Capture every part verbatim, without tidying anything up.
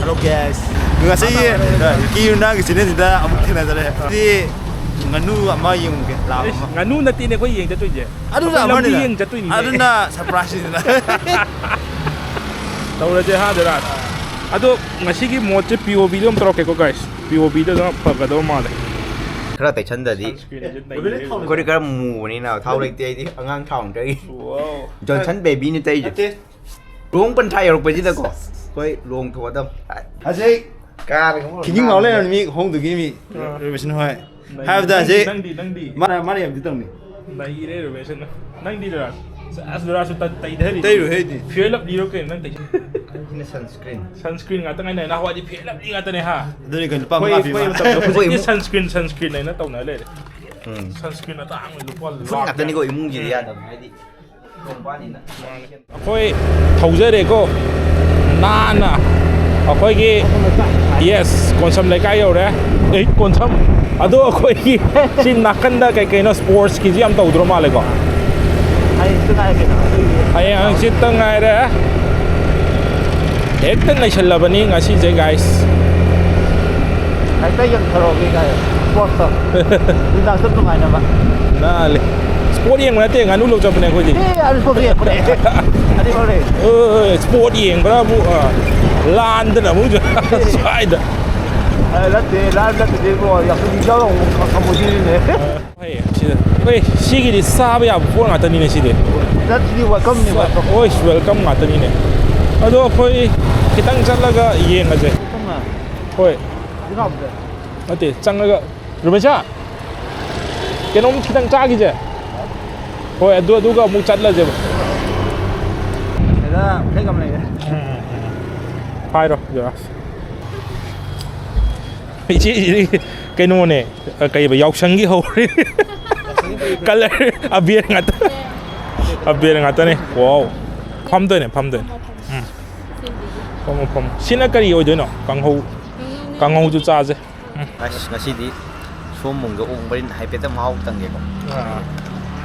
Hello guys. ꯉꯁꯤ ꯀꯤꯌꯨ ꯅꯥꯒꯤ ꯆꯦꯅꯦꯜꯁꯤꯗ ꯑꯃꯨꯛ ꯊꯦꯡꯅꯖꯔꯦ꯫ ꯁꯤ ꯉꯥꯅꯨ ꯑꯃ ꯌꯦꯡꯉꯨꯒꯦ, ꯂꯥꯛꯑꯣ ꯑꯃ꯫ ꯉꯥꯅꯨ ꯅꯠꯇꯦꯅꯦ ꯑꯩꯈꯣꯏ ꯌꯦꯡ ꯆꯠꯇꯣꯏꯁꯦ꯫ ꯑꯗꯨꯅ ꯑꯩꯈꯣꯏ ꯂꯝꯕꯤ ꯑꯃꯅꯤꯅ꯫ ꯌꯦꯡ ꯆꯠꯇꯣꯏꯅꯤꯅꯦ꯫ ꯑꯗꯨꯅ ꯁꯔꯄ꯭ꯔꯥꯏꯖꯅꯤꯗꯅ꯫ ꯇꯧꯔꯁꯦ ꯍꯥ ꯗꯔꯥꯖ꯫ ꯑꯗꯣ ꯉꯁꯤꯒꯤ ꯃꯣꯠꯁꯦ ꯄꯤ ꯑꯣ ꯚꯤꯗ ꯑꯃ ꯇꯧꯔꯛꯀꯦꯀꯣ ꯒꯥꯏꯁ꯫ ꯄꯤ ꯑꯣ ꯚꯤꯗ ꯑꯗꯨꯅ ꯐꯒꯗꯕ ꯃꯥꯜꯂꯦ꯫ ꯈꯔ ꯇꯩꯁꯟꯗꯗꯤ꯫ Sunscreenꯁꯦ ꯅꯩꯔꯦ꯫ ꯑꯩꯈꯣꯏꯗꯤ ꯈꯔ ꯃꯨꯕꯅꯤꯅ ꯊꯥꯎ ꯂꯩꯇꯦ ꯑꯩꯗꯤ꯫ ꯑꯉꯥꯡ ꯊꯥꯎ ꯑꯃ ꯇꯩ꯫ Wow꯫ Johnson babyꯅꯤ ꯇꯩꯁꯦ꯫ ꯅꯠꯇꯦ꯫ ꯂꯨꯍꯣꯡ ꯄꯟꯊꯥ ꯌꯧꯔꯛꯄꯁꯤꯗꯀꯣ ꯑꯩꯈꯣꯏ ꯂꯨꯍꯣꯡꯊꯣꯛꯑꯗꯝ꯫ ꯍꯧꯖꯤꯛ ꯀꯥꯔꯒ ꯑꯃꯨꯛ ꯈꯤꯡꯈꯤꯡ ꯂꯥꯎ ꯂꯩꯔꯝꯃꯤ ꯃꯤ ꯈꯣꯡꯗꯨꯒꯤ ꯃꯤ꯫ ꯑꯥ꯫ ꯔꯣꯕꯤꯟꯁꯟ ꯍꯣꯏ꯫ ꯅꯪꯗꯤ, ꯍꯥꯏꯕꯗ ꯅꯪꯗꯤ, ꯍꯧꯖꯤꯛ ꯅꯪꯗꯤ, ꯅꯪꯗꯤ꯫ ꯃꯥꯅ, ꯃꯥꯅ ꯌꯥꯝꯗꯤ ꯇꯧꯅꯤ꯫ ꯅꯩꯔꯦ ꯔꯣꯕꯤꯟꯁꯟ꯫ ꯅꯪꯗꯤ ꯗꯨꯔꯥ꯫ ꯑꯁ, ꯗꯨꯔꯥꯁꯨ ꯇ-, ꯇꯩꯊꯔꯤ꯫ ꯇꯩꯔꯣꯏ ꯍꯦ ꯑꯩꯗꯤ꯫ Fair Lovelyꯔꯣ ꯀꯩꯅꯣ ꯅꯪ ꯇꯩ-, ꯑꯩꯅ sunscreen꯫ Sunscreen ꯉꯥꯛꯇ ꯉꯥꯏꯅꯔꯦ꯫ ꯅꯍꯥꯟꯋꯥꯏꯗꯤ Fair Lovely ꯉꯥꯛꯇꯅꯦ ꯍꯥ꯫ ꯑꯗꯨꯅꯤ ꯀꯩꯅꯣ ꯂꯨꯄꯥ ꯑꯩꯈꯣꯏ, ꯃꯉꯥ ꯄꯤꯕ꯫ ꯑꯩꯈꯣꯏ ꯃꯇꯝꯗ ꯍꯧꯖꯤꯛꯇꯤ ꯑꯩꯈꯣꯏ sunscreen, sunscreen ꯍꯥꯏꯅ ꯇꯧꯅ ꯂꯩꯔꯦ꯫ ꯎꯝ꯫ Sunscreen ꯑꯇꯥꯡꯕ ꯂꯨꯄꯥ ꯐꯨꯔꯤꯠ ꯂꯥꯛ ꯉꯥꯛꯇꯅꯤꯀꯣ ꯏꯃꯨꯡꯒꯤꯗꯤ ꯌꯥꯗꯕ ꯍꯥꯏꯗꯤ꯫ ꯑꯩꯈꯣꯏ ꯊꯧꯖꯔꯦꯀꯣ ꯅꯥꯟꯅ ꯑꯩꯈꯣꯏꯒꯤ, yes, ꯀꯣꯟꯁꯝ ꯂꯩꯀꯥꯏ ꯌꯧꯔꯦ꯫ ꯑꯩ ꯀꯣꯟꯁꯝ꯫ ꯑꯗꯣ ꯑꯩꯈꯣꯏꯒꯤ ꯁꯤ ꯅꯥꯀꯟꯗ ꯀꯩ ꯀꯩꯅꯣ sportsꯀꯤꯁꯤ ꯌꯥꯝ ꯇꯧꯗ꯭ꯔꯣ ꯃꯥꯜꯂꯦꯀꯣ? ꯍꯌꯦꯡꯁꯨ ꯉꯥꯏꯔꯦ ꯀꯩꯅꯣ꯫ ꯍꯌꯦꯡ ꯍꯪꯆꯤꯠꯇ ꯉꯥꯏꯔꯦ꯫ ꯍꯦꯛꯇ ꯅꯩꯁꯜꯂꯕꯅꯤ ꯉꯁꯤꯁꯦ guys꯫ ꯍꯦꯛꯇ ꯌꯦꯡꯊꯔꯛꯑꯣꯒꯦ ꯀꯥꯏ꯫ Sportsꯇꯣ꯫ ꯅꯨꯡꯗꯥꯡ ꯆꯠ ꯅꯨꯡꯉꯥꯏꯅꯕ꯫ ꯅꯥꯜꯂꯦ꯫ Sport ꯌꯦꯡꯕ ꯅꯠꯇꯦ, ꯉꯥꯅꯨ ꯂꯧ ꯆꯠꯄꯅꯦ ꯑꯩꯈꯣꯏꯗꯤ꯫ ꯑꯦ, ꯑꯗꯨ sports ꯌꯦꯡꯕꯅꯦ꯫ ꯑꯗꯨ ꯐꯔꯦ꯫ ꯑꯣ, sport ꯌꯦꯡꯕ꯭ꯔꯥꯕꯨ, ꯑ, ꯂꯥꯟꯗꯅ ꯑꯃꯨꯛ ꯁ꯭ꯋꯥꯏꯗ꯫ ꯑ, ꯅꯠꯇꯦ, ꯂꯥꯟ ꯅꯠꯇꯦ, ꯏꯕꯣ, ꯌꯥꯝ ꯌꯥꯎꯔꯣ, ꯈꯪꯕꯨꯗꯤꯅꯦ꯫ ꯍꯣꯏ, ꯁꯤꯗ꯫ ꯍꯣꯏ, ꯁꯤꯒꯤꯗꯤ ꯆꯥꯕ ꯌꯥꯕ ꯄꯣꯠ ꯉꯥꯛꯇꯅꯤꯅꯦ ꯁꯤꯗꯤ꯫ ꯅꯠꯇꯦ, welcomeꯅꯦ, welcome꯫ ꯍꯣꯏ, welcome ꯉꯥꯛꯇꯅꯤꯅꯦ꯫ ꯑꯗꯣ ꯑꯩꯈꯣꯏ ꯈꯤꯇꯪ ꯆꯠꯂꯒ ꯌꯦꯡꯉꯁꯦ꯫ ꯍꯣꯏ꯫ ꯅꯠꯇꯦ, ꯆꯪꯉꯒ, ꯔꯨꯕꯦꯟꯁꯥ, ꯀꯩꯅꯣꯝ ꯈꯤꯇꯪ ꯆꯥꯈꯤꯁꯦ꯫ ꯍꯣꯏ, ꯑꯗꯨ, ꯑꯗꯨꯒ ꯑꯃꯨꯛ ꯆꯠꯂꯁꯦꯕ꯫ ꯁꯤꯗ flag ꯑꯃ ꯂꯩꯔꯦ꯫ ꯍꯥꯏꯔꯣ, ꯖꯣꯅꯥꯁ꯫ ꯏꯆꯦ, ꯏꯆꯦ, ꯀꯩꯅꯣꯅꯦ, ꯀꯩꯕ, ꯌꯥꯎꯁꯪꯒꯤ ꯍꯧꯔꯤ꯫ Colour ꯑꯕꯦꯔ ꯉꯥꯛꯇ꯫ ꯑꯕꯦꯔ ꯉꯥꯛꯇꯅꯦ꯫ Wow꯫ ꯐꯝꯗꯣꯏꯅꯦ, ꯐꯝꯗꯣꯏꯅꯦ꯫ ꯎꯝ꯫ ꯐꯝꯃꯣ, ꯐꯝꯃꯣ꯫ ꯁꯤꯅ ꯀꯔꯤ ꯑꯣꯏꯗꯣꯏꯅꯣ? ꯀꯥꯡꯍꯧ꯫ ꯀꯥꯡꯍꯧꯁꯨ ꯆꯥꯁꯦ꯫ ꯎꯝ꯫ ꯑꯁ, ꯉꯁꯤꯗꯤ ꯁꯣꯝꯕꯨꯡꯗ ꯑꯣꯛ ꯃꯔꯤꯟ ꯍꯥꯏꯐꯦꯠꯇꯪ ꯃꯍꯥꯎ ꯇꯪꯒꯦꯀꯣ꯫ ꯑꯥ꯫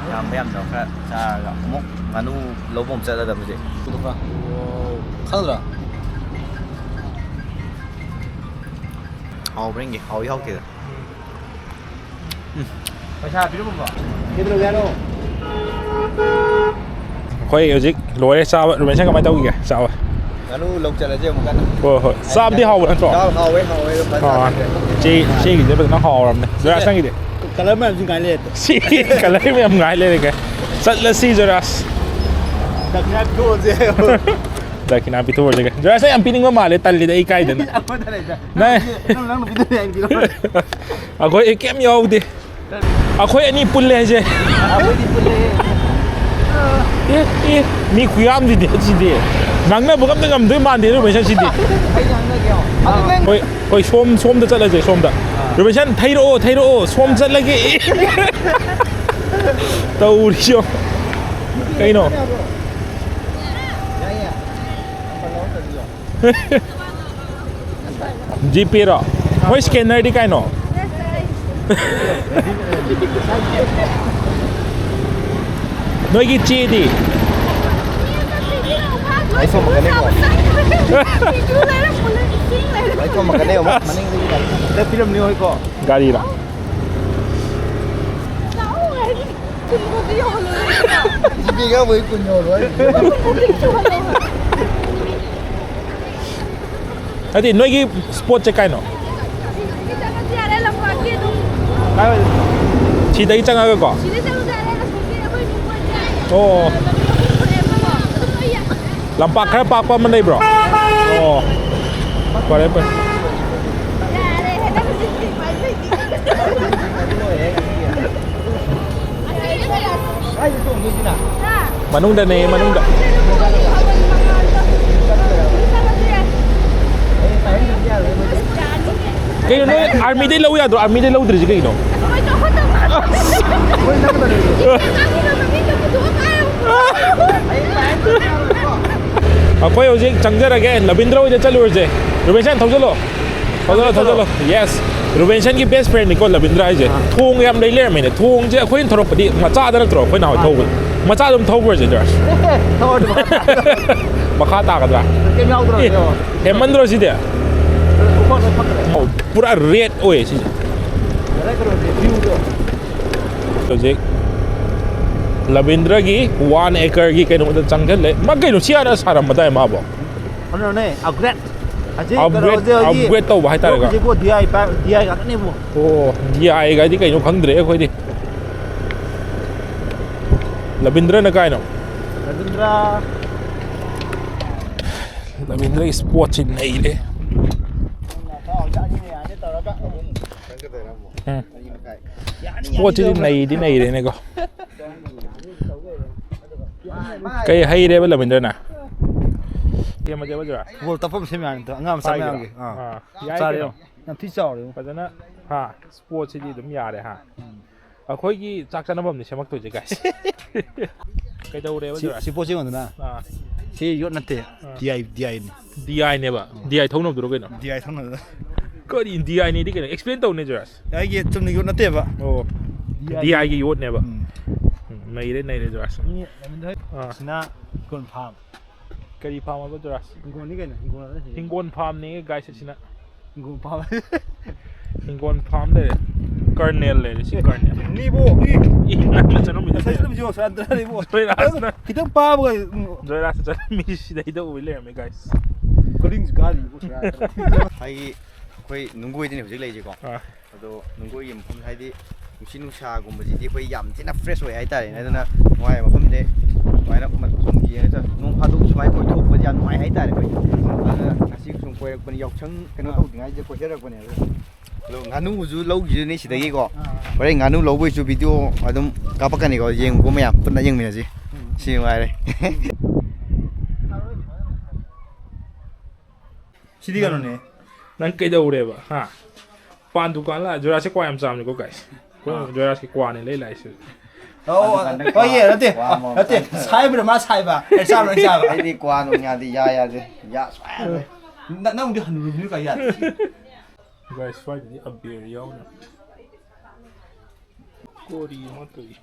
ꯌꯥꯝꯕ ꯌꯥꯝꯗꯕ ꯈꯔ ꯆꯥꯔꯒ ꯑꯃꯨꯛ ꯉꯥꯅꯨ ꯂꯧꯕ ꯑꯃꯨꯛ ꯆꯠꯂꯗꯕꯅꯤ ꯍꯧꯖꯤꯛ꯫ ꯈꯪꯗ꯭ꯔꯥ? ꯍꯥꯎꯕ꯭ꯔꯥ ꯌꯦꯡꯒꯦ꯫ ꯍꯥꯎꯏ ꯍꯥꯎꯇꯦꯗ꯫ ꯄꯩꯁꯥ ꯄꯤꯔꯝꯃꯣ꯫ ꯀꯩꯗꯧꯔꯒꯦ ꯍꯥꯏꯅꯣ? ꯑꯩꯈꯣꯏ ꯍꯧꯖꯤꯛ ꯂꯣꯏꯔꯦ ꯆꯥꯕ꯫ ꯔꯨꯕꯦꯟꯁꯟ ꯀꯃꯥꯏꯅ ꯇꯧꯈꯤꯒꯦ? ꯆꯥꯕ꯫ ꯉꯥꯅꯨ ꯂꯧ ꯆꯠꯂꯁꯦ ꯑꯃꯨꯛ ꯀꯟꯅ꯫ ꯍꯣꯏ ꯍꯣꯏ꯫ ꯆꯥꯕꯗꯤ ꯍꯥꯎꯕ ꯅꯠꯇ꯭ꯔꯣ? ꯆꯥꯕ ꯍꯥꯎꯋꯦ ꯍꯥꯎꯋꯦ ꯑꯗꯣ ꯐꯖꯅ ꯑꯥ꯫ ꯆꯥꯊꯣꯛꯈ꯭ꯔꯦ꯫ ꯆꯦ ꯆꯦꯒꯤꯁꯦ ꯐꯖꯅ ꯍꯥꯎꯔꯝꯅꯦ꯫ ꯖꯣꯔꯥꯁ ꯅꯪꯒꯤꯗꯤ? ꯀꯂꯔ ꯃꯌꯥꯝꯁꯤ ꯉꯥꯏ ꯂꯩꯔꯦ꯫ ꯁꯤ ꯀꯂꯔ ꯃꯌꯥꯝ ꯉꯥꯏ ꯂꯩꯔꯦ ꯀꯩ꯫ ꯆꯠꯂꯁꯤ ꯖꯣꯔꯥꯁ꯫ ꯗꯈꯤꯅꯥ ꯄꯤꯊꯣꯛꯑꯁꯦ꯫ ꯗꯈꯤꯅꯥ ꯄꯤꯊꯣꯛꯑꯁꯦ ꯀꯩ꯫ ꯖꯣꯔꯥꯁ ꯅꯪ ꯌꯥꯝ ꯄꯤꯅꯤꯡꯕ ꯃꯥꯜꯂꯦ, ꯇꯜꯂꯤꯗ ꯑꯩ ꯀꯥꯏꯗꯅ꯫ ꯑꯩꯉꯣꯟꯗ ꯂꯩꯗ꯫ ꯅꯪ ꯅꯪ ꯅꯪꯅ ꯄꯤꯊꯣꯛꯑꯁꯦ ꯑꯩ ꯄꯤꯔꯣ꯫ ꯑꯩꯈꯣꯏ ꯀꯩꯝ ꯌꯥꯎꯗꯦ꯫ ꯑꯩꯈꯣꯏ ꯑꯅꯤ ꯄꯨꯜꯂꯦ ꯍꯥꯏꯁꯦ꯫ ꯑꯩꯈꯣꯏꯗꯤ ꯄꯨꯜꯂꯦ꯫ ꯑꯦ ꯑꯦ ꯃꯤ ꯈꯨꯌꯥꯝꯗꯨꯗꯤ ꯁꯤꯗꯤ꯫ ꯉꯥꯡꯅꯕꯒ ꯑꯝꯇ ꯉꯝꯗꯣꯏ ꯃꯥꯟꯗꯦ ꯔꯨꯕꯦꯟꯁꯟ ꯁꯤꯗꯤ꯫ ꯑꯩ ꯉꯥꯡꯅꯒꯦ꯫ ꯑꯗꯨ ꯅꯪ ꯍꯣꯏ ꯍꯣꯏ ꯁꯣꯝ ꯁꯣꯝꯗ ꯆꯠꯂꯁꯦ ꯁꯣꯝꯗ꯫ ꯔꯨꯕꯦꯟꯁꯟ ꯊꯩꯔꯛꯑꯣ ꯊꯩꯔꯛꯑꯣ ꯁꯣꯝ ꯆꯠꯂꯒꯦ꯫ ꯇꯧꯔꯤꯁꯤꯌꯣ꯫ ꯀꯩꯅꯣ? ꯌꯥꯏꯌꯦ꯫ ꯖꯤꯄꯦꯔꯣ? ꯃꯣꯏ ꯁ꯭ꯀꯦꯅꯔꯗꯤ ꯀꯥꯏꯅꯣ? ꯅꯣꯏꯒꯤ ꯆꯦꯗꯤ? ꯑꯩ ꯊꯣꯝꯃꯛꯀꯅꯤꯀꯣ꯫ ꯑꯩ ꯊꯣꯝꯃꯛꯀꯅꯤ ꯑꯃꯨꯛ ꯃꯅꯤꯡꯗꯒꯤ꯫ ꯗ ꯄꯤꯔꯝꯅꯤ ꯍꯣꯏꯀꯣ꯫ ꯒꯥꯔꯤꯔꯣ? ꯖꯤꯄꯦꯒ ꯑꯃꯨꯛ ꯀꯨꯟ ꯌꯧꯔꯣꯏ꯫ ꯅꯠꯇꯦ ꯅꯣꯏꯒꯤ ꯁ꯭ꯄꯣꯠꯁꯦ ꯀꯥꯏꯅꯣ? ꯁꯤꯗꯒꯤ ꯆꯪꯉꯒꯀꯣ? ꯑꯣ꯫ ꯂꯝꯄꯥꯛ ꯈꯔ ꯄꯥꯛꯄ ꯑꯃ ꯂꯩꯕ꯭ꯔꯣ? ꯑꯣ꯫ ꯐꯔꯦ ꯐꯔꯦ꯫ ꯃꯅꯨꯡꯗꯅꯦ ꯃꯅꯨꯡꯗ꯫ ꯀꯩꯅꯣ ꯅꯣꯏ ꯑꯥꯔꯃꯤꯗꯩ ꯂꯧ ꯌꯥꯗ꯭ꯔꯣ? ꯑꯥꯔꯃꯤꯗꯩ ꯂꯧꯗ꯭ꯔꯤꯁꯤ ꯀꯩꯅꯣ? ꯑꯩꯈꯣꯏ ꯍꯧꯖꯤꯛ ꯆꯪꯖꯔꯒꯦ, ꯂꯕꯤꯟꯗ꯭ꯔ ꯍꯣꯏꯗ ꯆꯠꯂꯨꯔꯁꯦ꯫ ꯔꯨꯕꯦꯟꯁꯟ ꯊꯧꯖꯜꯂꯣ꯫ ꯊꯧꯖꯜꯂꯣ ꯊꯧꯖꯜꯂꯣ꯫ ꯌꯦꯁ꯫ ꯔꯨꯕꯦꯟꯁꯟꯒꯤ ꯕꯦꯁ ꯐ꯭ꯔꯦꯟꯅꯤꯀꯣ ꯂꯕꯤꯟꯗ꯭ꯔ ꯍꯥꯏꯁꯦ꯫ ꯊꯣꯡ ꯌꯥꯝ ꯂꯩ ꯂꯩꯔꯝꯃꯦꯅꯦ꯫ ꯊꯣꯡꯁꯦ ꯑꯩꯈꯣꯏꯅ ꯊꯧꯔꯛꯄꯗꯤ ꯃꯆꯥꯗ ꯅꯠꯇ꯭ꯔꯣ ꯑꯩꯈꯣꯏ ꯅꯍꯥꯟꯋꯥꯏ ꯊꯧꯕꯗꯣ? ꯃꯆꯥ ꯑꯗꯨꯝ ꯊꯧꯈ꯭ꯔꯁꯦ ꯖꯣꯔꯖ꯫ ꯊꯧꯔꯗꯤ ꯃꯈꯥ ꯇꯥꯔꯦ꯫ ꯃꯈꯥ ꯇꯥꯒꯗ꯭ꯔꯥ? ꯀꯩꯝ ꯌꯥꯎꯗ꯭ꯔꯣ? ꯑꯦ, ꯍꯦꯟꯃꯟꯗ꯭ꯔꯣ ꯁꯤꯗꯤ? ꯑꯧ, ꯄꯨꯔꯥ ꯔꯦꯠ ꯑꯣꯏꯌꯦ ꯁꯤꯁꯦ꯫ ꯍꯧꯖꯤꯛ ꯂꯕꯤꯟꯗ꯭ꯔꯒꯤ ꯋꯥꯟ ꯑꯦꯀꯔꯒꯤ ꯀꯩꯅꯣꯗ ꯆꯪꯁꯤꯜꯂꯦ꯫ ꯃꯥ ꯀꯩꯅꯣ ꯁꯤ ꯑꯥꯔ ꯁꯥꯔꯝꯕꯗꯥꯏ ꯃꯥꯕꯣ? ꯀꯩꯅꯣꯅꯦ, ꯑꯞꯒ꯭ꯔꯦꯗ꯫ ꯍꯧꯖꯤꯛ ꯑꯞꯒ꯭ꯔꯦꯗ, ꯀꯩꯅꯣꯁꯦ ꯍꯧꯖꯤꯛ ꯑꯞꯒ꯭ꯔꯦꯗ ꯇꯧꯕ ꯍꯥꯏꯇꯥꯔꯦꯀꯣ꯫ ꯍꯧꯖꯤꯛꯄꯨ ꯗꯤ ꯑꯥꯏ ꯄꯥꯏ-, ꯗꯤ ꯑꯥꯏ ꯉꯥꯛꯇꯅꯦꯕꯨ꯫ ꯑꯣ, ꯗꯤ ꯑꯥꯏꯒꯥꯏꯗꯤ ꯀꯩꯅꯣ ꯈꯪꯗ꯭ꯔꯦ ꯑꯩꯈꯣꯏꯗꯤ꯫ ꯂꯕꯤꯟꯗ꯭ꯔꯅ ꯀꯥꯏꯅꯣ? ꯔꯕꯤꯟꯗ꯭ꯔ꯫ ꯂꯕꯤꯟꯗ꯭ꯔꯒꯤ ꯁ꯭ꯄꯣꯠꯁꯤ ꯅꯩꯔꯦ꯫ ꯎꯝ꯫ ꯁ꯭ꯄꯣꯠꯁꯤꯗꯤ ꯅꯩꯗꯤ ꯅꯩꯔꯦꯅꯦꯀꯣ꯫ ꯀꯩ ꯍꯩꯔꯦꯕ ꯂꯕꯤꯟꯗ꯭ꯔꯅ? ꯁꯦꯝꯃꯁꯦꯕ ꯖꯨꯔꯥ? ꯕꯣꯜ ꯇꯞꯐꯝ ꯁꯦꯝ ꯌꯥꯅꯤ, ꯑꯉꯥꯡ ꯃꯆꯥ ꯍꯥꯏꯒꯦꯔꯥ? ꯃꯌꯥꯝꯒꯤ꯫ ꯑꯥ, ꯌꯥꯏ ꯆꯥꯔꯦ ꯀꯩꯅꯣ꯫ ꯌꯦꯡꯉꯣ꯫ ꯌꯥꯝ ꯊꯤ ꯆꯥꯎꯔꯦ, ꯌꯦꯡꯉꯣ꯫ ꯐꯖꯅ, ꯍꯥ, ꯁ꯭ꯄꯣꯠꯁꯤꯗꯤ ꯑꯗꯨꯝ ꯌꯥꯔꯦ, ꯍꯥ꯫ ꯎꯝ꯫ ꯑꯩꯈꯣꯏꯒꯤ ꯆꯥꯛ ꯆꯥꯅꯐꯝꯅꯤ ꯁꯦꯝꯃꯛꯇꯣꯏꯁꯦ, guys꯫ ꯀꯩꯗꯧꯔꯦꯕ, ꯁꯤ, ꯖꯨꯔꯥꯁ? ꯁꯤ ꯄꯣꯠꯁꯦ ꯌꯦꯡꯉꯣꯗꯅ꯫ ꯑꯥ꯫ ꯁꯤ ꯌꯣꯠ ꯅꯠꯇꯦ꯫ ꯑꯥ꯫ D I, D ꯑꯥꯏꯅꯤ꯫ D ꯑꯥꯏꯅꯦꯕ? D I ꯊꯧꯅꯕꯗꯨꯔꯣ ꯀꯩꯅꯣ? D I ꯊꯧꯅꯕꯗ꯫ ꯀꯔꯤ ꯗꯤ ꯑꯥꯏꯅꯦꯗꯤ ꯀꯩꯅꯣ? Explain ꯇꯧꯅꯦ, ꯖꯨꯔꯥꯁ꯫ ꯑꯩꯒꯤ ꯆꯨꯝꯅ ꯌꯣꯠ ꯅꯠꯇꯦꯕ꯫ ꯑꯣ꯫ ꯗꯤ ꯑꯥꯏꯒꯤ꯫ ꯗꯤ ꯑꯥꯏꯒꯤ ꯌꯣꯠꯅꯦꯕ꯫ ꯎꯝ꯫ ꯎꯝ, ꯅꯩꯔꯦ, ꯅꯩꯔꯦ, ꯖꯨꯔꯥꯁ꯫ ꯃꯤ ꯂꯦꯃꯟ ꯍꯣꯏ ꯑꯥ꯫ ꯁꯤꯅ ꯍꯤꯡꯒꯣꯜ ꯐꯥꯝ꯫ ꯀꯔꯤ ꯐꯥꯝ ꯍꯥꯏꯕ, ꯖꯨꯔꯥꯁ? ꯍꯤꯡꯒꯣꯜꯅꯤ ꯀꯩꯅꯣ, ꯍꯤꯡꯒꯣꯜ ꯍꯥꯏꯕ ꯁꯤꯗꯤ꯫ ꯍꯤꯡꯒꯣꯜ ꯐꯥꯝꯅꯦ, guys, ꯑꯁꯤꯅ꯫ ꯍꯤꯡꯒꯣꯜ ꯐꯥꯝ꯫ ꯍꯤꯡꯒꯣꯜ ꯐꯥꯝ ꯂꯩꯔꯦ꯫ ꯀꯔꯅꯦꯜ ꯂꯩꯔꯦ, ꯁꯤ ꯀꯔꯅꯦꯜ꯫ ꯅꯤꯕꯣ, ꯏ꯫ ꯏ, ꯅꯪꯅ ꯆꯠꯂꯝꯃꯤꯗꯣ ꯉꯁꯥꯏ ꯀꯩꯅꯣ? ꯆꯠꯂꯝꯃꯤꯁꯦ ꯌꯦꯡꯉꯣ, ꯁꯣꯔꯥꯠꯇ꯭ꯔꯅꯤꯕꯣ꯫ ꯖꯣꯏꯔꯥꯖꯅ꯫ ꯈꯤꯇꯪ ꯄꯥꯕꯒ, ꯎꯝ꯫ ꯖꯣꯏꯔꯥꯖꯅ ꯆꯠꯂꯝꯃꯤ ꯁꯤꯗꯩꯗ ꯎ ꯂꯩꯔꯝꯃꯦ, guys꯫ ꯀꯣꯂꯤꯡꯁꯨ ꯀꯥꯔꯤꯕꯣ, ꯁꯣꯔꯥꯠ꯫ ꯍꯥꯏꯗꯤ, ꯑꯩꯈꯣꯏ ꯅꯨꯡꯒꯣꯏꯗꯅꯦ ꯍꯧꯖꯤꯛ ꯂꯩꯔꯤꯁꯦꯀꯣ꯫ ꯑꯥ꯫ ꯑꯗꯣ ꯅꯨꯡꯒꯣꯏꯒꯤ ꯃꯐꯝ ꯍꯥꯏꯗꯤ ꯅꯨꯡꯁꯤꯠ ꯅꯨꯡꯁꯥꯒꯨꯝꯕꯁꯤꯗꯤ ꯑꯩꯈꯣꯏ ꯌꯥꯝ ꯊꯤꯅ fresh ꯑꯣꯏ ꯍꯥꯏꯇꯥꯔꯦꯅꯦ꯫ ꯑꯗꯨꯅ ꯅꯨꯡꯉꯥꯏꯕ ꯃꯐꯝꯁꯦ ꯑꯗꯨꯃꯥꯏꯅ ꯃ-, ꯁꯨꯝ ꯌꯦꯡꯉꯒ ꯆꯠ-, ꯅꯣꯡ ꯐꯥꯗꯣꯛ ꯁꯨꯃꯥꯏꯅ ꯀꯣꯏꯊꯣꯛꯄꯁꯦ ꯌꯥꯝ ꯅꯨꯡꯉꯥꯏ ꯍꯥꯏꯇꯥꯔꯦ ꯑꯩꯈꯣꯏ꯫ ꯑꯗꯨꯅ ꯉꯁꯤ ꯁꯨꯝ ꯀꯣꯏꯔꯛꯄꯅꯤ, ꯌꯥꯎꯁꯪ ꯀꯩꯅꯣ ꯇꯧꯗ꯭ꯔꯤꯉꯩꯁꯤꯗ ꯀꯣꯏꯖꯔꯛꯄꯅꯦ꯫ ꯑꯗꯣ, ꯑꯗꯣ ꯉꯥꯅꯨꯁꯨ ꯂꯧꯈꯤꯗꯣꯏꯅꯦ ꯁꯤꯗꯒꯤꯀꯣ꯫ ꯑꯥ, ꯑꯥ꯫ ꯍꯣꯔꯦꯟ ꯉꯥꯅꯨ ꯂꯧꯕꯩꯁꯨ video ꯑꯗꯨꯝ ꯀꯥꯞꯄꯛꯀꯅꯤꯀꯣ, ꯌꯦꯡꯉꯨꯀꯣ ꯃꯌꯥꯝ ꯄꯨꯟꯅ ꯌꯦꯡꯃꯤꯟꯅꯁꯤ꯫ ꯎꯝ꯫ ꯁꯤ ꯅꯨꯡꯉꯥꯏꯔꯦ꯫ ꯁꯤꯗꯤ ꯀꯩꯅꯣꯅꯦ꯫ ꯅꯪ ꯀꯩꯗꯧꯔꯦꯕ? ꯍꯥ? ꯄꯥꯟ ꯗꯨꯀꯥꯟ ꯂꯥꯛꯑ, ꯖꯣꯔꯥꯁꯦ ꯀ꯭ꯋꯥ ꯌꯥꯝ ꯆꯥꯕꯅꯤꯀꯣ, guys꯫ ꯑꯩꯈꯣꯏ ꯑꯥ꯫ ꯖꯣꯔꯥꯁꯦ ꯀ꯭ꯋꯥꯅꯦ ꯂꯩ ꯂꯥꯛꯏꯁꯦ꯫ ꯑꯣ, ꯄꯥꯟ ꯗꯨꯀꯥꯟꯗ ꯍꯣꯏ, ꯌꯦ, ꯅꯠꯇꯦ, ꯀ꯭ꯋꯥ ꯑꯃꯃꯝ ꯅꯠꯇꯦ, ꯆꯥꯏ꯫ ꯁꯥꯏꯕꯅ ꯃꯥ ꯁꯥꯏꯕ, ꯑꯩ ꯆꯥꯕꯅ ꯑꯩ ꯆꯥꯕ꯫ ꯑꯩꯗꯤ ꯀ꯭ꯋꯥ ꯅꯨꯡ ꯌꯥꯗꯦ, ꯌꯥ ꯌꯥꯗꯦ, ꯌꯥ ꯁꯨꯡꯌꯥ ꯌꯥꯗꯦ꯫ ꯅ-, ꯅꯪꯕꯨꯗꯤ ꯍꯟꯅꯨꯔꯕꯅꯤꯅ ꯀꯥꯏ ꯌꯥꯗꯦ? Guys, ꯁ꯭ꯋꯥꯏꯗꯗꯤ ꯑꯕꯦꯔ ꯌꯥꯎꯅ ꯀꯣꯔꯤ ꯑꯃ ꯇꯧꯏ꯫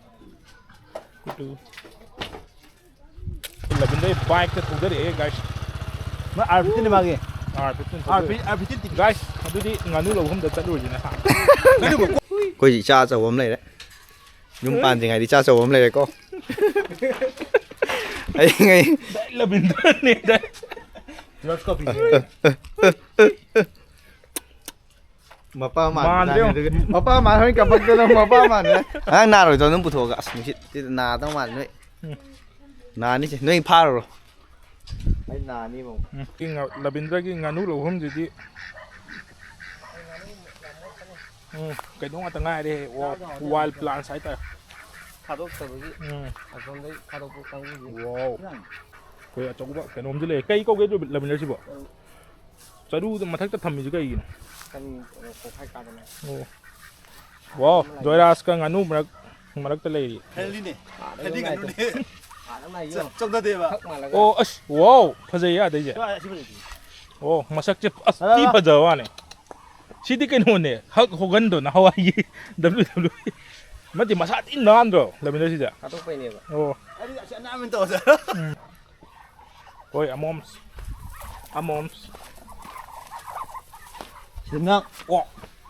ꯀꯨꯇꯨ꯫ ꯂꯕꯤꯟꯗꯩ bike ꯇ ꯊꯧꯗꯔꯛꯑꯦ, guys꯫ ꯃꯥ R fifty ꯅꯦ ꯃꯥꯒꯤ꯫ ꯑꯥꯔ ꯐꯤꯐꯇꯤꯟ ꯊꯣꯛꯇꯣꯏ꯫ R fifteen. ꯒꯥꯏꯁ, ꯑꯗꯨꯗꯤ ꯉꯥꯅꯨ ꯂꯧꯐꯝꯗ ꯆꯠꯂꯨꯔꯁꯤꯅ꯫ ꯑꯩꯈꯣꯏꯁꯤ ꯏꯆꯥ ꯑꯆꯧꯕ ꯑꯃ ꯂꯩꯔꯦ꯫ ꯌꯨꯝ ꯄꯥꯟꯗ꯭ꯔꯤꯉꯩꯗ ꯏꯆꯥ ꯑꯆꯧꯕ ꯑꯃ ꯂꯩꯔꯦꯀꯣ꯫ ꯑꯩ ꯉꯩ- ꯂꯕꯤꯟꯗ꯭ꯔꯅꯦ꯫ ꯃꯄꯥ ꯃꯥꯟꯕ ꯃꯥꯟꯗ꯭ꯔꯦ ꯖꯥꯠꯅꯤ ꯌꯦꯡꯉꯣ꯫ ꯑꯗꯨꯒ꯫ ꯃꯄꯥ ꯃꯥꯟ ꯍꯣꯔꯦꯟ ꯀꯞꯄꯛꯇꯅ ꯃꯄꯥ ꯃꯥꯟꯕ꯫ ꯑꯉꯥꯡ ꯅꯥꯔꯣꯏꯗ꯭ꯔꯣ ꯑꯗꯨꯝ ꯄꯨꯊꯣꯛꯑꯒ? ꯑꯁ ꯅꯨꯡꯁꯤꯠ ꯅꯥꯗꯧ ꯃꯥꯜꯂꯦ ꯅꯣꯏ꯫ ꯎꯝ꯫ ꯅꯥꯅꯤꯁꯦ ꯅꯣꯏ ꯐꯥꯔꯨꯔꯣ꯫ ꯑꯩ ꯅꯥꯅꯤꯕꯣ꯫ ꯎꯝ꯫ ꯁꯤ ꯉ-, ꯂꯕꯤꯟꯗ꯭ꯔꯒꯤ ꯉꯥꯅꯨ ꯂꯧꯐꯝꯁꯤꯗꯤ꯫ ꯎꯝ, ꯀꯩꯅꯣ ꯉꯥꯛꯇ ꯉꯥꯏꯔꯦ꯫ ꯋꯥ-, ꯋꯥꯏꯜ ꯄ꯭ꯂꯥꯟꯁ ꯍꯥꯏꯇꯥꯔꯦ꯫ ꯊꯥꯗꯣꯛꯇꯕꯒꯤ ꯎꯝ꯫ ꯑꯁꯣꯝꯗꯩ ꯊꯥꯗꯣꯛꯄ ꯀꯥꯡꯕꯨꯁꯦ꯫ ꯋꯥꯎ꯫ ꯑꯩꯈꯣꯏ ꯑꯆꯧꯕ ꯀꯩꯅꯣꯝꯁꯨ ꯂꯩ꯫ ꯀꯩ ꯀꯧꯒꯦ ꯑꯗꯨ ꯂꯕꯤꯟꯗ꯭ꯔꯁꯤꯕꯣ? ꯆꯔꯨꯗ ꯃꯊꯛꯇ ꯊꯝꯃꯤꯁꯦ ꯀꯩꯒꯤꯅꯣ? ꯀꯔꯤ, ꯑ, ꯀꯣꯛꯐꯥꯏ ꯀꯥꯗꯅ꯫ ꯑꯣ꯫ ꯋꯥꯎ, ꯖꯣꯏꯔꯥꯖꯀ ꯉꯥꯅꯨ ꯃꯔꯛ, ꯃꯔꯛꯇ ꯂꯩꯔꯤ꯫ ꯍꯦꯜꯗꯤꯅꯦ꯫ ꯍꯦꯜꯗꯤ ꯉꯥꯅꯨꯅꯦ꯫ ꯆ-, ꯆꯣꯛꯊꯗꯦꯕ꯫ ꯑꯣ, ꯑꯁ, ꯋꯥꯎ, ꯐꯖꯩꯌꯦ ꯑꯗꯩꯁꯦ꯫ ꯁꯤ ꯐꯖꯩ, ꯁꯤ ꯐꯖꯩ꯫ ꯑꯣ, ꯃꯁꯛꯁꯦ ꯑꯁ ꯊꯤ ꯐꯖꯕ ꯋꯥꯅꯦ꯫ ꯁꯤꯗꯤ ꯀꯩꯅꯣꯅꯦ, ꯍꯛ ꯍꯣꯒꯟꯗꯣ ꯅꯍꯥꯟꯋꯥꯏꯒꯤ W W E꯫ ꯅꯠꯇꯦ, ꯃꯁꯥ ꯊꯤ ꯅꯥꯟꯗ꯭ꯔꯣ, ꯂꯕꯤꯟꯗ꯭ꯔ ꯁꯤꯁꯦ? ꯍꯥꯠꯇꯣꯛꯄꯩꯅꯦꯕ꯫ ꯑꯣ꯫ ꯑꯩꯗꯤ ꯑꯁꯤ ꯑꯅꯥꯟꯕ ꯇꯧꯁꯦ꯫ ꯎꯝ꯫ ꯍꯣꯏ, ꯑꯃꯣꯝꯁ꯫ ꯑꯃꯣꯝꯁ꯫ ꯁꯤꯗꯅ ꯑꯣ꯫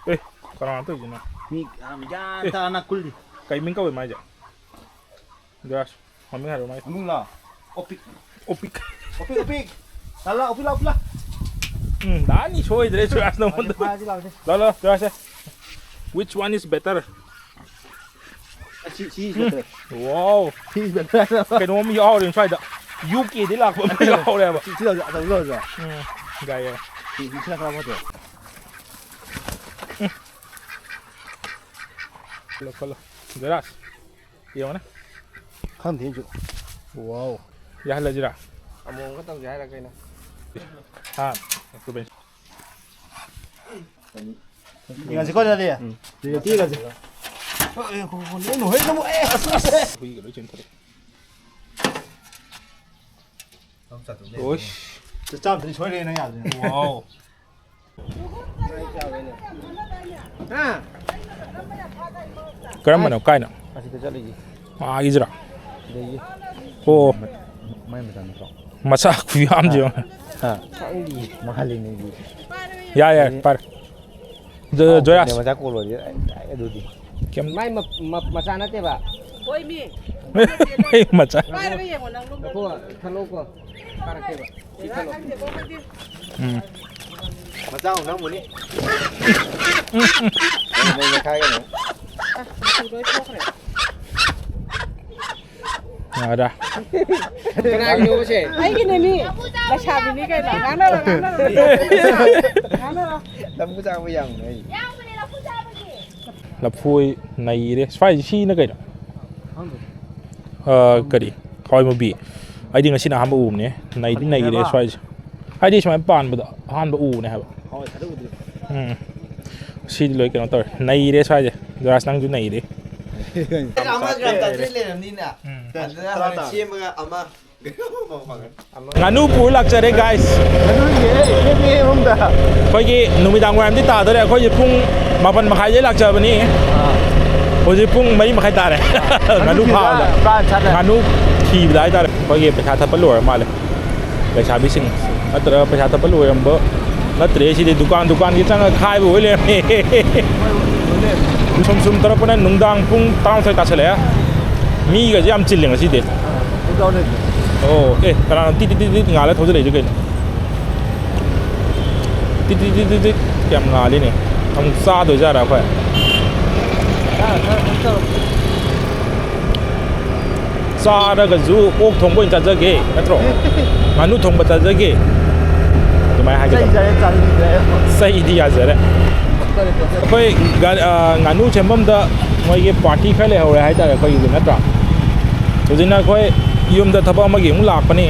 ꯑꯦ, ꯀꯅꯥꯅꯣ ꯇꯧꯔꯤꯁꯤꯅ? ꯃꯤ ꯌꯥꯝ ꯒ꯭ꯌꯥꯟ ꯑꯦ꯫ ꯇꯥꯅ ꯀꯨꯜꯂꯤ꯫ ꯀꯩ ꯃꯤꯡ ꯀꯧꯋꯦ ꯃꯥꯏꯁꯦ? ꯒ꯭ꯔꯥꯁ꯫ ꯃꯃꯤꯡ ꯍꯥꯏꯔꯣ ꯃꯥꯏ꯫ ꯃꯃꯤꯡꯂꯣ? ꯑꯣꯄꯤꯛ꯫ ꯑꯣꯄꯤꯛ꯫ ꯑꯣꯄꯤꯛ, ꯑꯣꯄꯤꯛ꯫ ꯂꯥꯛꯑꯣ, ꯂꯥꯛꯑꯣ, ꯑꯣꯄꯤꯛ ꯂꯥꯛꯑꯣ, ꯑꯣꯄꯤꯛ ꯂꯥꯛꯑꯣ꯫ ꯎꯝ, ꯂꯥꯛꯑꯅꯤ ꯁꯣꯏꯗ꯭ꯔꯦ ꯁꯨꯔꯥꯖ ꯅꯉꯣꯟꯗ꯫ ꯐꯥꯔꯁꯤ ꯂꯥꯛꯑꯣꯁꯦ꯫ ꯂꯥꯛꯑꯣ, ꯂꯥꯛꯑꯣ, ꯁꯨꯔꯥꯖꯁꯦ꯫ Which one is better? ꯑꯁꯤ, ꯁꯤ is better꯫ Wow꯫ ꯁꯤ is better꯫ ꯀꯩꯅꯣꯝ ꯌꯥꯎꯔꯦ ꯁ꯭ꯋꯥꯏꯗ꯫ ꯌꯨ ꯀꯦꯗꯩ ꯂꯥꯛꯄ ꯑꯃ ꯌꯥꯎꯔꯦꯕ꯫ ꯁꯤ, ꯁꯤ ꯂꯧꯁꯦ, ꯑꯆꯧꯕ ꯂꯧꯁꯦ꯫ ꯎꯝ, ꯌꯥꯏ, ꯌꯥꯏ꯫ ꯁꯤ, ꯁꯤ ꯈꯔ ꯈꯔ ꯐꯠꯇ꯭ꯔꯣ? ꯈꯜꯂꯣ, ꯈꯜꯂꯣ꯫ ꯖꯣꯏꯔꯥꯖ꯫ ꯌꯦꯡꯉꯣꯅꯦ꯫ ꯈꯪꯗꯦ ꯑꯩꯁꯨ꯫ ꯋꯥꯎ꯫ ꯌꯥꯍꯜꯂꯁꯤꯔꯥ? ꯑꯃꯣꯝꯒ ꯇꯧꯁꯦ ꯍꯥꯏꯔ ꯀꯩꯅꯣ? ꯍꯥ? ꯌꯦꯡꯉꯁꯤꯀꯣ ꯑꯗꯨꯗꯤ꯫ ꯎꯝ꯫ ꯌꯦꯡꯉꯁꯤ꯫ ꯍꯣꯏ, ꯍꯣꯏ, ꯍꯣꯏ, ꯅꯣꯏ ꯅꯣꯏ ꯅꯣꯏ ꯑꯦ, ꯑꯁ, ꯑꯁ꯫ ꯍꯨꯏꯒ ꯂꯣꯏ ꯆꯦꯟꯊꯣꯔꯛꯑꯦ꯫ ꯑꯣꯏꯁ꯫ ꯆꯥꯝꯗ꯭ꯔꯤ ꯁꯣꯏꯔꯦ ꯅꯪ ꯌꯥꯗ꯭ꯔꯦ꯫ ꯋꯥꯎ꯫ ꯀꯔꯝꯕꯅꯣ? ꯀꯥꯏꯅꯣ? ꯑꯁꯤꯗ ꯆꯠꯂꯤꯁꯤ꯫ ꯑꯥꯒꯤꯁꯤꯔꯣ? ꯁꯤꯗꯒꯤ꯫ ꯑꯣ꯫ ꯃꯥꯏ ꯃꯆꯥ ꯅꯠꯇ꯭ꯔꯣ? ꯃꯆꯥ ꯈꯨꯌꯥꯝꯁꯦ ꯌꯦꯡꯉꯣ꯫ ꯍꯥ? ꯃꯥꯜꯂꯤꯅꯦ꯫ ꯌꯥꯏ, ꯌꯥꯏ, ꯄꯥꯏꯔꯣ꯫ ꯖꯣ-, ꯖꯣꯌꯥꯁ꯫ ꯃꯆꯥ ꯀꯣꯜꯂꯣꯗꯤ ꯑꯗꯨꯗꯤ꯫ ꯀꯩꯝ ꯃꯥꯏ ꯃ-, ꯃ-, ꯃꯆꯥ ꯅꯠꯇꯦꯕ꯫ ꯍꯣꯏ, ꯃꯤ꯫ ꯃꯆꯥ꯫ ꯄꯥꯏꯔꯒ ꯌꯦꯡꯉꯣ, ꯅꯪ ꯂꯨꯝꯕ꯭ꯔꯥ? ꯉꯥꯏꯈꯣ, ꯊꯠꯂꯣꯀꯣ꯫ ꯀꯥꯔꯛꯀꯦꯕ꯫ ꯁꯤ ꯊꯠꯂꯣ꯫ ꯎꯝ꯫ ꯃꯆꯥ ꯑꯃꯨꯛ ꯅꯝꯃꯨꯅꯤ꯫ ꯃꯩ ꯃꯩ ꯃꯩꯈꯥꯏꯒꯅꯤ꯫ ꯑ, ꯃꯆꯨ ꯂꯣꯏ ꯊꯣꯛꯈ꯭ꯔꯦ꯫ ꯌꯥꯔꯦ꯫ ꯀꯅꯥꯒꯤꯅꯣꯕ ꯁꯦ? ꯑꯩꯒꯤꯅꯦ ꯃꯤ꯫ ꯂꯩꯁꯥꯕꯤꯅꯤ ꯀꯩꯅꯣ꯫ ꯉꯥꯡꯅꯔꯣ, ꯉꯥꯡꯅꯔꯣ꯫ ꯉꯥꯡꯅꯔꯣ꯫ ꯂꯐꯨ ꯆꯥꯕ ꯌꯥꯝ ꯅꯩ꯫ ꯂꯐꯣꯏ ꯅꯩꯔꯦ꯫ ꯁ꯭ꯋꯥꯏꯁꯦ ꯁꯤꯅ ꯀꯩꯅꯣ? ꯑ, ꯀꯔꯤ? ꯍꯋꯥꯏ ꯃꯨꯕꯤ꯫ ꯑꯩꯗꯤ ꯉꯁꯤꯅ ꯑꯍꯥꯟꯕ ꯎꯕꯅꯦ꯫ ꯅꯩꯗꯤ ꯅꯩꯔꯦ ꯁ꯭ꯋꯥꯏꯁꯦ꯫ ꯍꯥꯏꯗꯤ ꯁꯨꯃꯥꯏꯅ ꯄꯥꯟꯕꯗꯣ ꯑꯍꯥꯟꯕ ꯎꯕꯅꯦ ꯍꯥꯏꯕ꯫ ꯎꯝ꯫ ꯁꯤꯗꯤ ꯂꯣꯏ ꯀꯩꯅꯣ ꯇꯧꯔꯦ꯫ ꯅꯩꯔꯦ ꯁ꯭ꯋꯥꯏꯁꯦ꯫ ꯖꯣꯔꯥꯖ, ꯅꯪꯁꯨ ꯅꯩꯔꯦ꯫ ꯑꯃ ꯒ꯭ꯔꯥꯝ ꯆꯥꯇ꯭ꯔꯦꯠ ꯂꯩꯔꯝꯅꯤꯅ꯫ ꯎꯝ꯫ ꯑꯗꯨꯗ ꯍꯥꯟꯅ ꯁꯦꯝꯃꯒ ꯑꯃ ꯉꯥꯅꯨ ꯄꯨꯔ ꯂꯥꯛꯆꯔꯦ, guys꯫ ꯉꯥꯅꯨꯒꯤ ꯑꯦꯝ ꯑꯦ ꯔꯣꯝꯗ꯫ ꯑꯩꯈꯣꯏꯒꯤ ꯅꯨꯃꯤꯗꯥꯡ ꯋꯥꯏꯔꯝꯗꯤ ꯇꯥꯗꯣꯔꯦ꯫ ꯑꯩꯈꯣꯏꯁꯦ ꯄꯨꯡ ꯃꯥꯄꯟ ꯃꯈꯥꯏꯗꯩ ꯂꯥꯛꯆꯕꯅꯤ꯫ ꯑꯥ꯫ ꯍꯧꯖꯤꯛ ꯄꯨꯡ ꯃꯔꯤ ꯃꯈꯥꯏ ꯇꯥꯔꯦ꯫ ꯉꯥꯅꯨ ꯉꯥꯅꯨ ꯊꯤꯕꯗ ꯐꯥꯕꯗ꯫ ꯕ꯭ꯔꯥꯟ ꯆꯠꯂꯦ꯫ ꯉꯥꯅꯨ ꯊꯤꯕꯗ ꯍꯥꯏꯇꯥꯔꯦ꯫ ꯑꯩꯈꯣꯏꯒꯤ ꯄꯩꯁꯥ ꯊꯠꯄ ꯂꯣꯏꯔ ꯃꯥꯜꯂꯦ꯫ ꯂꯩꯁꯥꯕꯤꯁꯤꯡ ꯅꯠꯇ꯭ꯔꯒ ꯄꯩꯁꯥ ꯊꯠꯄ ꯂꯣꯏꯔꯝꯕ ꯅꯠꯇ꯭ꯔꯦ꯫ ꯁꯤꯗꯤ ꯗꯨꯀꯥꯟ ꯗꯨꯀꯥꯟꯒꯤ ꯆꯪꯉꯒ ꯈꯥꯏꯕ ꯑꯣꯏ ꯂꯩꯔꯝꯃꯦ꯫ ꯁꯨꯝ ꯁꯨꯝ ꯇꯧꯔꯛꯄꯅ ꯅꯨꯡꯗꯥꯡ ꯄꯨꯡ ꯇꯔꯥꯃꯥꯊꯣꯏ ꯇꯥꯁꯜꯂꯛꯑꯦ꯫ ꯃꯤꯒꯁꯦ ꯌꯥꯝ ꯆꯤꯜꯂꯦ ꯉꯁꯤꯗꯤ꯫ ꯑꯣ, ꯑꯦ, ꯀꯅꯥꯅꯣ ꯇꯤꯠ ꯇꯤꯠ ꯇꯤꯠ ꯇꯤꯠ ꯉꯥꯜꯂ ꯊꯧꯖꯜꯂꯛꯏꯁꯦ ꯀꯩꯅꯣ? ꯇꯤꯠ ꯇꯤꯠ ꯇꯤꯠ ꯇꯤꯠ ꯇꯤꯠ ꯌꯥꯝ ꯉꯥꯜꯂꯤꯅꯦ꯫ ꯑꯃꯨꯛ ꯆꯥꯗꯣꯏꯖꯥꯠꯔ ꯑꯩꯈꯣꯏ? ꯆꯥꯔꯒꯁꯨ ꯑꯣꯛ ꯊꯣꯡꯕ ꯑꯣꯏꯅ ꯆꯥꯖꯒꯦ, ꯅꯠꯇ꯭ꯔꯣ? ꯉꯥꯅꯨ ꯊꯣꯡꯕ ꯆꯥꯖꯒꯦ꯫ ꯑꯗꯨꯃꯥꯏꯅ ꯍꯥꯏꯒꯗꯕ꯫ ꯆꯩ ꯆꯥꯔꯦ, ꯆꯥꯔꯦ, ꯆꯥꯔꯦ꯫ ꯆꯩꯗꯤ ꯌꯥꯖꯔꯦ꯫ ꯑꯩꯈꯣꯏ ꯒꯥ-, ꯑ, ꯉꯥꯅꯨ ꯁꯦꯝꯐꯝꯗ ꯃꯣꯏꯒꯤ ꯄꯥꯔꯇꯤ ꯈꯔ ꯂꯩꯍꯧꯔꯦ ꯍꯥꯏꯇꯥꯔꯦ ꯑꯩꯈꯣꯏꯒꯤꯗꯤ, ꯅꯠꯇ꯭ꯔꯥ? ꯍꯧꯖꯤꯛꯅ ꯑꯩꯈꯣꯏ ꯌꯨꯝꯗ ꯊꯕꯛ ꯑꯃꯒꯤ ꯑꯃꯨꯛ ꯂꯥꯛꯄꯅꯤ꯫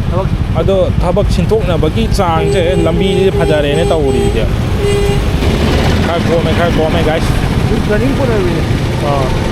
ꯊꯕꯛ? ꯑꯗꯣ ꯊꯕꯛ ꯁꯤꯟꯊꯣꯛꯅꯕꯒꯤ ꯆꯥꯡꯁꯦ ꯂꯝꯕꯤꯁꯦ ꯐꯖꯔꯦꯅꯦ ꯇꯧꯔꯤꯁꯦ꯫ ꯈꯔ ꯀꯣꯝꯃꯦ, ꯈꯔ ꯀꯣꯝꯃꯦ, guys꯫ ꯇ꯭ꯔꯦꯅꯤꯡ ꯄꯨꯔꯛꯏꯅꯦ꯫ ꯑꯥ꯫